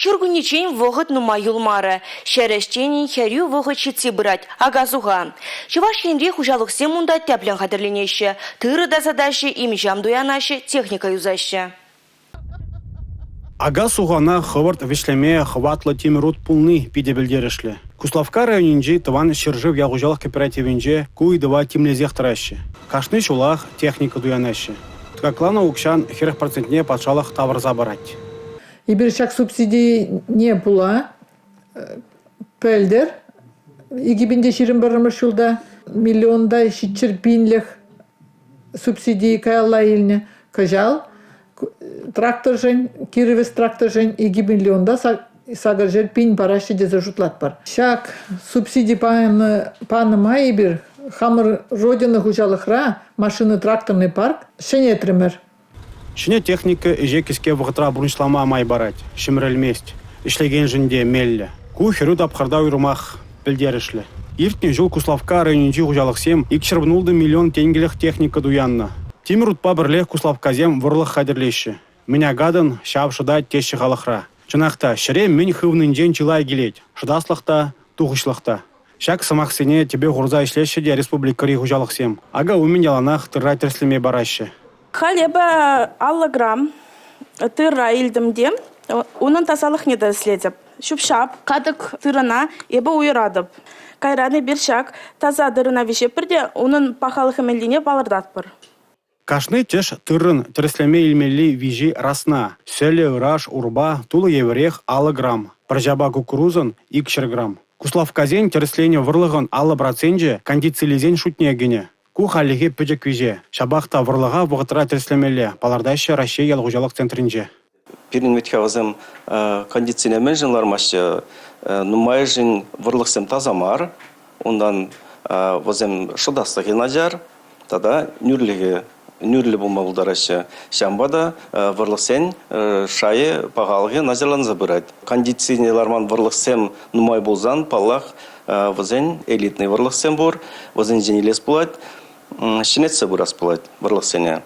Ҫуркуннеччен вӑхӑт нумай юлмарӗ. Ҫӗр ӗҫченӗн хӗрӳ вӑхӑт ҫитсе пырать – ака-суха. Чӑваш Енри хуҫалӑхсем унта тӗплӗн хатӗрленеҫҫӗ. Тырӑ тасатаҫҫӗ, им-ҫам туянаҫҫӗ, техника юсаҫҫӗ. Ака-сухана хӑвӑрт вӗҫлеме хӑватлӑ тимӗр ут пулни питӗ пӗлтерӗшлӗ. Куславкка районӗнчи Тӑван ҫӗршыв ял хуҫалӑх кооперативӗнче ку ыйтӑва тимлесех тӑраҫҫӗ. Кашни ҫулах техника туянаҫҫӗ. Тӑкакланӑ укҫан 40 процентне патшалӑх тавӑрса парать. Эпир ҫак субсидине пула пӗлтӗр 2021 ҫулта миллионта 700 пинлӗх субсиди каялла илнӗ. Кӑҫал тракторшӑн, Кировец тракторшӑн 2 миллионта 800 пин параҫҫӗ тесе шутлатпӑр. Ҫак субсиди панӑ май эпир хамӑр Родина хуҫалӑхра машина-тракторный парк ҫӗнетрӗмӗр. Ҫӗнӗ техника ӗҫе кӗске вӑхӑтра пурнӑҫлама май парать, ҫӗмӗрӗлмест, ӗҫлекеншӗн те меллӗ. Ку хӗрӳ тапхӑрта уйрӑмах пӗлтерӗшлӗ. Иртнӗ ҫул Куславкка районӗнчи хуҫалӑхсем 216 миллион тенкӗлӗх техника туяннӑ. Тимӗр утпа пӗрлех куславккасем вӑрлӑх хатӗрлеҫҫӗ. Мӗн акатӑн, ҫав шӑтать теҫҫӗ халӑхра. Чӑнах та, ҫӗре мӗн хывнинчен чылай килет – шӑтаслӑх та, тухӑҫлӑх та. Ҫак сӑмахсене тӗпе хурса ӗҫлеҫҫӗ те республикӑри хуҫалӑхсем. Ака умӗн яланах тырра тӗрӗслеме параҫҫӗ. Халь эпӗ 50 грамм тырра илтӗм те унӑн тасалӑхне тӗрӗслетӗп. Ҫӳп-ҫап, катӑк тырӑна эпӗ уйӑратӑп. Кайран эпир ҫак таса тырӑна виҫетпӗр те унӑн пахалӑхӗ мӗнлине палӑртатпӑр. Кашни тӗш тыррӑн тӗрӗслеме илмелли виҫи расна: сӗлӗ, ыраш, урпа, тулӑ евӗрех 50 грамм, пӑрҫапа куккурусӑн – 200 грамм. Куславккасен тӗрӗсленӗ вӑрлӑхӑн 50 проценчӗ кондициллисен шутне кӗнӗ. Ку хальлӗхе пӗчӗк виҫе. Ҫапах та вӑрлӑха вӑхӑтра тӗрӗслемелле, палӑртаҫҫӗ Раҫҫей ял хуҫалӑх центрӗнче. Пирӗн вӗт-ха вӗсем кондицине мӗншӗн лармаҫҫӗ? Нумайӑшӗн вӑрлӑхсем таса мар, унтан вӗсем шӑтаслӑхӗ начар тата нӳрлӗхӗ нӳрлӗ пулма пултараҫҫӗ. Ҫавӑнпа та вӑрлӑхсен шайӗ, пахалӑхӗ начарланса пырать. Кондицине ларман вӑрлӑхсем нумай пулсан, паллах, вӗсен элитный вӑрлӑхсем пур, вӗсенчен илес пулать, ҫӗнетсе пырас пулать вӑрлӑхсене.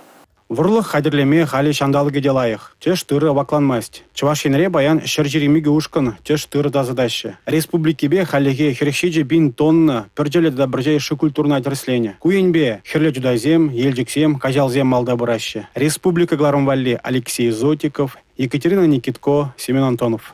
Вӑрлӑх хатӗрлеме халӗ ҫанталӑкӗ те лайӑх. Тӗш тырӑ вакланмасть. Чӑваш Енре паян 122 ушкӑн тӗш тырӑ тасатаҫҫӗ. Республикипе хальлӗхе 47 пин тонна пӗрчӗллӗ тата пӑрҫа йышши культурӑна тӗрӗсленӗ. Ку енпе Хӗрлӗ Чутайсем, Елчӗксем, Каҫалсем малта пыраҫҫӗ. Республика кӑларӑм валли Алексей Зотиков, Екатерина Никитко, Семен Антонов.